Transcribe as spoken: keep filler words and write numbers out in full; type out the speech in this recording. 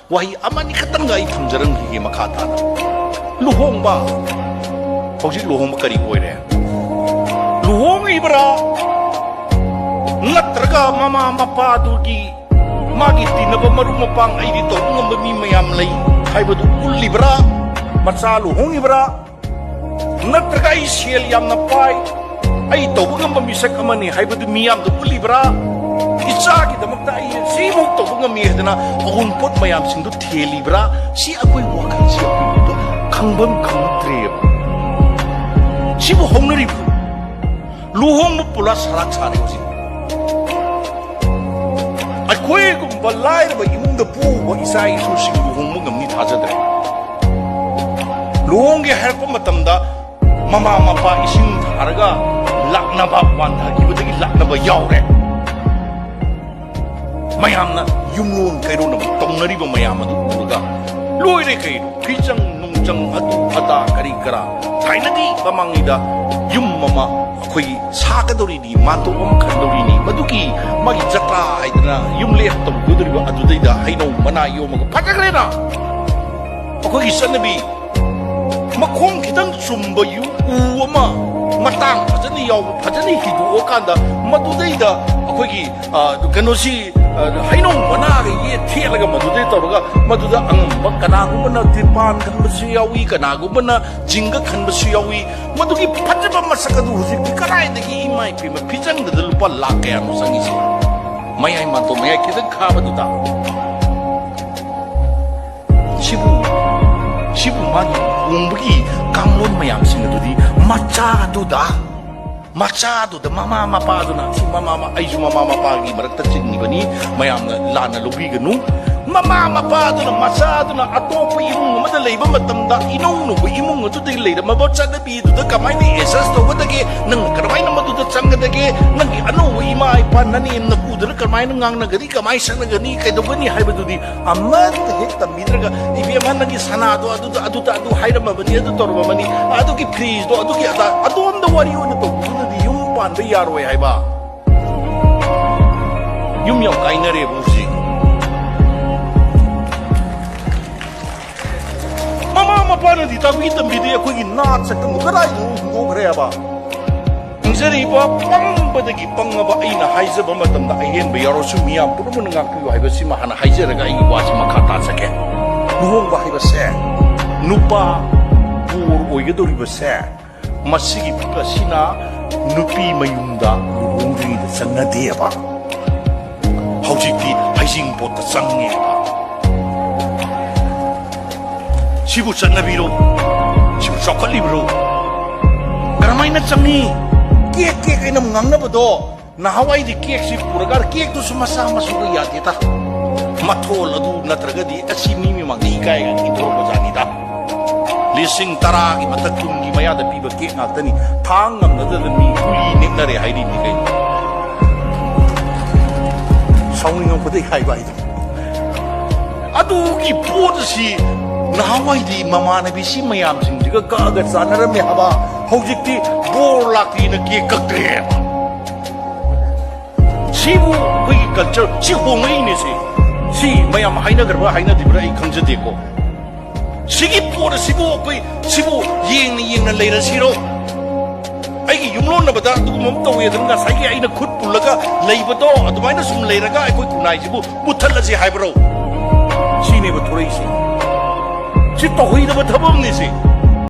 ꯋꯥꯍꯩ ꯑꯃꯅꯤ ꯈꯛꯇꯪꯒ ꯑꯩ ꯊꯝꯖꯔꯝꯈꯤꯒꯦ ꯃꯈꯥ ꯇꯥꯅ꯫ ꯂꯨꯍꯣꯡꯕ, ꯍꯧꯖꯤꯛ ꯂꯨꯍꯣꯡꯕ ꯀꯔꯤ ꯑꯣꯏꯔꯦ? ꯂꯨꯍꯣꯡꯉꯤꯕ꯭ꯔꯥ? ꯅꯠꯇ꯭ꯔꯒ ꯃꯃꯥ ꯃꯄꯥꯗꯨꯒꯤ, ꯃꯥꯒꯤ ꯇꯤꯟꯅꯕ ꯃꯔꯨꯞ ꯃꯄꯥꯡ, ꯑꯩꯗꯤ ꯇꯧꯕ ꯉꯝꯕ ꯃꯤ ꯃꯌꯥꯝ ꯂꯩ ꯍꯥꯏꯕꯗꯨ ꯎꯠꯂꯤꯕ꯭ꯔꯥ? ꯃꯆꯥ ꯂꯨꯍꯣꯡꯉꯤꯕ꯭ꯔꯥ? ꯅꯠꯇ꯭ꯔꯒ ꯑꯩ ꯁꯦꯜ ꯌꯥꯝꯅ ꯄꯥꯏ, ꯑꯩ ꯇꯧꯕ ꯉꯝꯕ ꯃꯤꯁꯛ ꯑꯃꯅꯤ ꯍꯥꯏꯕꯗꯨ ꯃꯤꯌꯥꯝꯗ ꯎꯠꯂꯤꯕ꯭ꯔꯥ? ꯏꯆꯥꯒꯤꯗꯃꯛꯇ ꯑꯩ ꯁꯤꯃꯨꯛ ꯇꯧꯕ ꯉꯝꯃꯤ ꯍꯥꯏꯗꯅ ꯑꯑꯣꯟꯄꯣꯠ ꯃꯌꯥꯝꯁꯤꯡꯗꯨ ꯊꯦꯜꯂꯤꯕ꯭ꯔꯥ? ꯁꯤ ꯑꯩꯈꯣꯏ ꯋꯥꯈꯜꯁꯤ ꯑꯩꯈꯣꯏ ꯈꯪꯐꯝ ꯈꯪꯗ꯭ꯔꯦꯕ꯫ ꯁꯤꯕꯨ ꯍꯧꯅꯔꯤꯕ꯭ꯔꯣ? ꯂꯨꯍꯣꯡꯕ ꯄꯨꯂꯥ ꯁꯔꯥꯛ ꯁꯥꯔꯦ ꯍꯧꯖꯤꯛ꯫ ꯑꯩꯈꯣꯏꯒꯨꯝꯕ ꯂꯥꯏꯔꯕ ꯏꯃꯨꯡꯗ ꯄꯣꯛꯎꯕ ꯏꯆꯥ ꯏꯁꯨꯁꯤꯡ ꯂꯨꯍꯣꯡꯕ ꯉꯝꯅꯤ ꯊꯥꯖꯗ꯭ꯔꯦ꯫ ꯂꯨꯍꯣꯡꯒꯦ ꯍꯥꯏꯔꯛꯄ ꯃꯇꯝꯗ ꯃꯃꯥ ꯃꯄꯥ ꯏꯁꯤꯡ ꯊꯥꯔꯒ ꯂꯥꯛꯅꯕ, ꯋꯥꯟꯊꯈꯤꯕꯗꯒꯤ ꯂꯥꯛꯅꯕ ꯌꯥꯎꯔꯦ꯫ ꯃꯌꯥꯝꯅ ꯌꯨꯝꯂꯣꯟ ꯀꯩꯔꯣꯟ ꯑꯃ ꯇꯧꯅꯔꯤꯕ ꯃꯌꯥꯝ ꯑꯗꯨ ꯎꯔꯒ ꯂꯣꯏꯔꯦ ꯀꯩꯅꯣ꯫ ꯐꯤꯖꯪ ꯅꯨꯡꯖꯪ ꯑꯗꯨ ꯑꯗꯥ ꯀꯔꯤ ꯀꯔꯥ꯫ ꯊꯥꯏꯅꯗꯤ ꯃꯃꯥꯡꯉꯩꯗ ꯌꯨꯝ ꯑꯃ ꯑꯩꯈꯣꯏꯒꯤ ꯁꯥꯒꯗꯧꯔꯤꯅꯤ, ꯃꯥꯟꯇꯣꯞ ꯑꯃ ꯈꯟꯗꯧꯔꯤꯅꯤ, ꯃꯗꯨꯒꯤ ꯃꯥꯒꯤ ꯖꯇ꯭ꯔꯥ ꯍꯥꯏꯗꯅ ꯌꯨꯝꯂꯦꯛ ꯇꯧꯒꯗꯧꯔꯤꯕ ꯑꯗꯨꯗꯩꯗ ꯍꯩꯅꯧ ꯃꯅꯥ ꯌꯣꯝꯃꯒ ꯐꯖꯈ꯭ꯔꯦꯅ꯫ ꯑꯩꯈꯣꯏꯒꯤ ꯆꯠꯅꯕꯤ ꯃꯈꯣꯡ ꯈꯤꯇꯪ ꯆꯨꯝꯕ ꯌꯨ ꯎ ꯑꯃ ꯃꯇꯥꯡ ꯐꯖꯅ ꯌꯥꯎꯕ, ꯐꯖꯅ ꯍꯤꯗꯣꯛꯑꯀꯥꯟꯗ ꯃꯗꯨꯗꯩꯗ ꯑꯩꯈꯣꯏꯒꯤ, ꯑ, ꯀꯩꯅꯣꯁꯤ, ꯑ, ꯍꯩꯅꯧ ꯃꯅꯥꯒ ꯌꯦꯠ ꯊꯦꯠꯂꯒ ꯃꯗꯨꯗꯩ ꯇꯧꯔꯒ ꯃꯗꯨꯗ ꯑꯉꯝꯕ ꯀꯅꯥꯒꯨꯝꯕꯅ ꯇ꯭ꯔꯤꯄꯥꯟ ꯈꯟꯕꯁꯨ ꯌꯥꯎꯏ, ꯀꯅꯥꯒꯨꯝꯕꯅ ꯖꯤꯡꯒ ꯈꯟꯕꯁꯨ ꯌꯥꯎꯏ꯫ ꯃꯗꯨꯒꯤ ꯐꯖꯕ ꯃꯁꯛ ꯑꯗꯨ ꯍꯧꯖꯤꯛꯇꯤ ꯀꯗꯥꯏꯗꯒꯤ, ꯏꯃꯥ ꯏꯄꯦꯝꯃ, ꯐꯤꯖꯪꯗꯗ ꯂꯨꯄꯥ ꯂꯥꯛ ꯀꯌꯥꯅꯣ ꯆꯪꯉꯤꯁꯦ? ꯃꯌꯥꯏ ꯃꯥꯟꯇꯣꯞ ꯃꯌꯥꯏ ꯈꯤꯇꯪ ꯈꯥꯕꯗꯨꯗ꯫ ꯁꯤꯕꯨ, ꯁꯤꯕꯨ ꯃꯥꯒꯤ ꯂꯨꯍꯣꯡꯕꯒꯤ ꯀꯥꯡꯂꯣꯟ ꯃꯌꯥꯝꯁꯤꯡ ꯑꯗꯨꯗꯤ ꯃꯆꯥꯗꯨꯗ, ꯃꯆꯥꯗꯨꯗ ꯃꯃꯥ ꯃꯄꯥꯗꯨꯅ, ꯁꯤ ꯃꯃꯥ ꯃ-, ꯑꯩꯁꯨ ꯃꯃꯥ ꯃꯄꯥꯒꯤ ꯃꯔꯛꯇ ꯆꯤꯡꯉꯤꯕꯅꯤ, ꯃꯌꯥꯝꯅ ꯂꯥꯟꯅ ꯂꯧꯕꯤꯒꯅꯨ꯫ ꯃꯃꯥ ꯃꯄꯥꯗꯨꯅ ꯃꯆꯥꯗꯨꯅ ꯑꯇꯣꯞꯄ ꯏꯃꯨꯡ ꯑꯃꯗ ꯂꯩꯕ ꯃꯇꯝꯗ ꯏꯅꯧ ꯅꯧꯕ ꯏꯃꯨꯡ ꯑꯗꯨꯗꯒꯤ ꯂꯩꯔꯝꯃꯕ ꯆꯠꯅꯕꯤꯗꯨꯗ ꯀꯃꯥꯏꯅ adjust ꯇꯧꯒꯗꯒꯦ? ꯅꯪꯅ ꯀꯔꯝꯍꯥꯏꯅ ꯃꯗꯨꯗ ꯆꯪꯒꯗꯒꯦ? ꯅꯪꯒꯤ ꯑꯅꯧꯕ ꯏꯃꯥ ꯏꯄꯥ ꯅꯅꯦꯝ ꯅꯀꯨꯗꯨꯅ ꯀꯃꯥꯏꯅ ꯉꯥꯡꯅꯒꯅꯤ, ꯀꯃꯥꯏꯅ ꯁꯛꯅꯒꯅꯤ, ꯀꯩꯗꯧꯒꯅꯤ ꯍꯥꯏꯕꯗꯨꯗꯤ ꯑꯃꯠꯇ ꯍꯦꯛ ꯇꯝꯕꯤꯗ꯭ꯔꯒ, "ꯏꯕꯦꯝꯃ, ꯅꯪꯒꯤ ꯁꯅꯥꯗꯣ ꯑꯗꯨꯗ, ꯑꯗꯨꯗ ꯑꯗꯨ ꯍꯥꯏꯔꯝꯃꯕꯅꯤ, ꯑꯗꯨ ꯇꯧꯔꯝꯃꯕꯅꯤ, ꯑꯗꯨꯒꯤ ꯐ꯭ꯔꯤꯖꯇꯣ, ꯑꯗꯨꯒꯤ ꯑꯗꯥ", ꯑꯗꯣꯝꯗ ꯋꯥꯔꯤ ꯑꯣꯏꯅ ꯇꯧꯕꯗꯨꯅꯗꯤ ꯌꯨꯝ ꯄꯥꯟꯕ ꯌꯥꯔꯣꯏ ꯍꯥꯏꯕ꯫ ꯌꯨꯝ ꯌꯥꯝ ꯀꯥꯏꯅꯔꯦꯕ ꯍꯧꯖꯤꯛ꯫ ꯍꯥꯟꯅꯗꯤ ꯇꯥꯛꯄꯤ ꯇꯝꯕꯤꯗꯦ꯫ ꯑꯩꯈꯣꯏꯒꯤ ꯅꯥꯠ ꯆꯠꯐꯝꯗꯨ ꯀꯗꯥꯏꯗꯅꯣ ꯍꯨꯟꯗꯣꯛꯈ꯭ꯔꯦꯕ? ꯈꯪꯖꯔꯤꯕ ꯄꯪꯕꯗꯒꯤ ꯄꯪꯉꯕ ꯑꯩꯅ ꯍꯥꯏꯖꯕ ꯃꯇꯝꯗ ꯑꯍꯦꯟꯕ ꯌꯥꯎꯔꯁꯨ ꯃꯤꯌꯥꯝ ꯄꯨꯝꯅꯃꯛꯅ ꯉꯥꯛꯄꯤꯌꯨ ꯍꯥꯏꯕꯁꯤꯃ ꯍꯥꯟꯅ ꯍꯥꯏꯖꯔꯒ ꯑꯩꯒꯤ ꯋꯥꯁꯤ ꯃꯈꯥ ꯇꯥꯖꯒꯦ꯫ ꯂꯨꯍꯣꯡꯕ ꯍꯥꯏꯕꯁꯦ, ꯅꯨꯄꯥ ꯕꯣꯔ ꯑꯣꯏꯒꯗꯧꯔꯤꯕꯁꯦ, ꯃꯁꯤꯒꯤ ꯑꯁꯤꯅ ꯅꯨꯄꯤ ꯃꯌꯨꯝꯗ ꯂꯨꯍꯣꯡꯗ꯭ꯔꯤꯉꯩꯗ ꯆꯪꯅꯗꯦꯕ꯫ ꯍꯧꯖꯤꯛꯇꯤ ꯍꯩꯖꯤꯡꯄꯣꯠꯇ ꯆꯪꯉꯦꯕ꯫ ꯁꯤꯕꯨ ꯆꯠꯅꯕꯤꯔꯣ? ꯁꯤꯕꯨ ꯆꯥꯎꯈꯠꯂꯤꯕ꯭ꯔꯣ? ꯀꯔꯝꯍꯥꯏꯅ ꯆꯪꯉꯤ? ꯀꯦꯛ, ꯀꯦꯛ ꯍꯥꯏꯅ ꯉꯥꯡꯅꯕꯗꯣ, ꯅꯍꯥꯟꯋꯥꯏꯗꯤ ꯀꯦꯛꯁꯤ ꯄꯨꯔꯒ ꯀꯦꯛꯇꯨꯁꯨ ꯃꯆꯥ ꯃꯁꯨꯒ ꯌꯥꯗꯦꯗ꯫ ꯃꯊꯣꯜ ꯑꯗꯨ ꯅꯠꯇ꯭ꯔꯒꯗꯤ ꯑꯁꯤ ꯃꯤ ꯃꯃꯥꯡꯗ ꯏꯀꯥꯏ ꯏꯟꯊꯣꯔꯛꯄ ꯖꯥꯠꯅꯤꯗ꯫ ꯂꯤꯁꯤꯡ ꯇꯔꯥꯒꯤ ꯃꯊꯛ, ꯀꯨꯟꯒꯤ ꯃꯌꯥꯗ ꯄꯤꯕ ꯀꯦꯛ ꯉꯥꯛꯇꯅꯤ꯫ ꯊꯥꯡ ꯉꯝꯅꯗꯅ ꯃꯤ ꯎꯔꯤ ꯅꯦꯛꯅꯔꯦ ꯍꯥꯏꯔꯤꯅꯤ ꯀꯩꯅꯣ꯫ ꯁꯥꯎꯅꯤꯡꯉꯛꯄꯗꯒꯤ ꯍꯥꯏꯕ ꯍꯥꯏꯗꯣ꯫ ꯑꯗꯨꯒꯤ ꯄꯣꯠ ꯑꯁꯤ ꯅꯍꯥꯟꯋꯥꯏꯗꯤ ꯃꯃꯥꯟꯅꯕꯤꯁꯤ ꯃꯌꯥꯝꯁꯤꯡꯁꯤꯒ ꯀꯛꯑꯒ ꯆꯥꯟꯅꯔꯝꯃꯦ ꯍꯥꯏꯕ, ꯍꯧꯖꯤꯛꯇꯤ ꯕꯣꯔ ꯂꯥꯛꯇ꯭ꯔꯤꯅ ꯀꯦꯛ ꯀꯛꯇ꯭ꯔꯦꯕ꯫ ꯁꯤꯕꯨ ꯑꯩꯈꯣꯏꯒꯤ ꯀꯜꯆꯔ ꯁꯤ ꯍꯣꯡꯂꯛꯏꯅꯦ꯫ ꯁꯤ, ꯁꯤ ꯃꯌꯥꯝ ꯍꯥꯏꯅꯈ꯭ꯔꯕ꯭ꯔꯥ ꯍꯥꯏꯅꯗ꯭ꯔꯤꯕ꯭ꯔꯥ ꯑꯩ ꯈꯪꯖꯗꯦꯀꯣ꯫ ꯁꯤꯒꯤ ꯄꯣꯠ ꯑꯁꯤꯕꯨ ꯑꯩꯈꯣꯏ ꯁꯤꯕꯨ ꯌꯦꯡꯅ ꯌꯦꯡꯅ ꯂꯩꯔꯁꯤꯔꯣ? ꯑꯩꯒꯤ ꯌꯨꯝꯂꯣꯟꯅꯕꯗ ꯑꯗꯨꯒꯨꯝꯕ ꯑꯃ ꯇꯧꯋꯦ ꯑꯗꯨꯅ ꯉꯁꯥꯏꯒꯤ ꯑꯩꯅ ꯈꯨꯠ ꯄꯨꯜꯂꯒ ꯂꯩꯕꯗꯣ ꯑꯗꯨꯃꯥꯏꯅ ꯁꯨꯝ ꯂꯩꯔꯒ ꯑꯩꯈꯣꯏ ꯈꯨꯟꯅꯥꯏꯁꯤꯕꯨ ꯃꯨꯠꯊꯠꯂꯁꯤ ꯍꯥꯏꯕ꯭ꯔꯣ? ꯁꯤꯅꯦꯕ ꯊꯣꯔꯛꯏꯁꯦ꯫ ꯁꯤ ꯇꯧꯍꯩꯗꯕ ꯊꯕꯛꯅꯤ ꯁꯤ꯫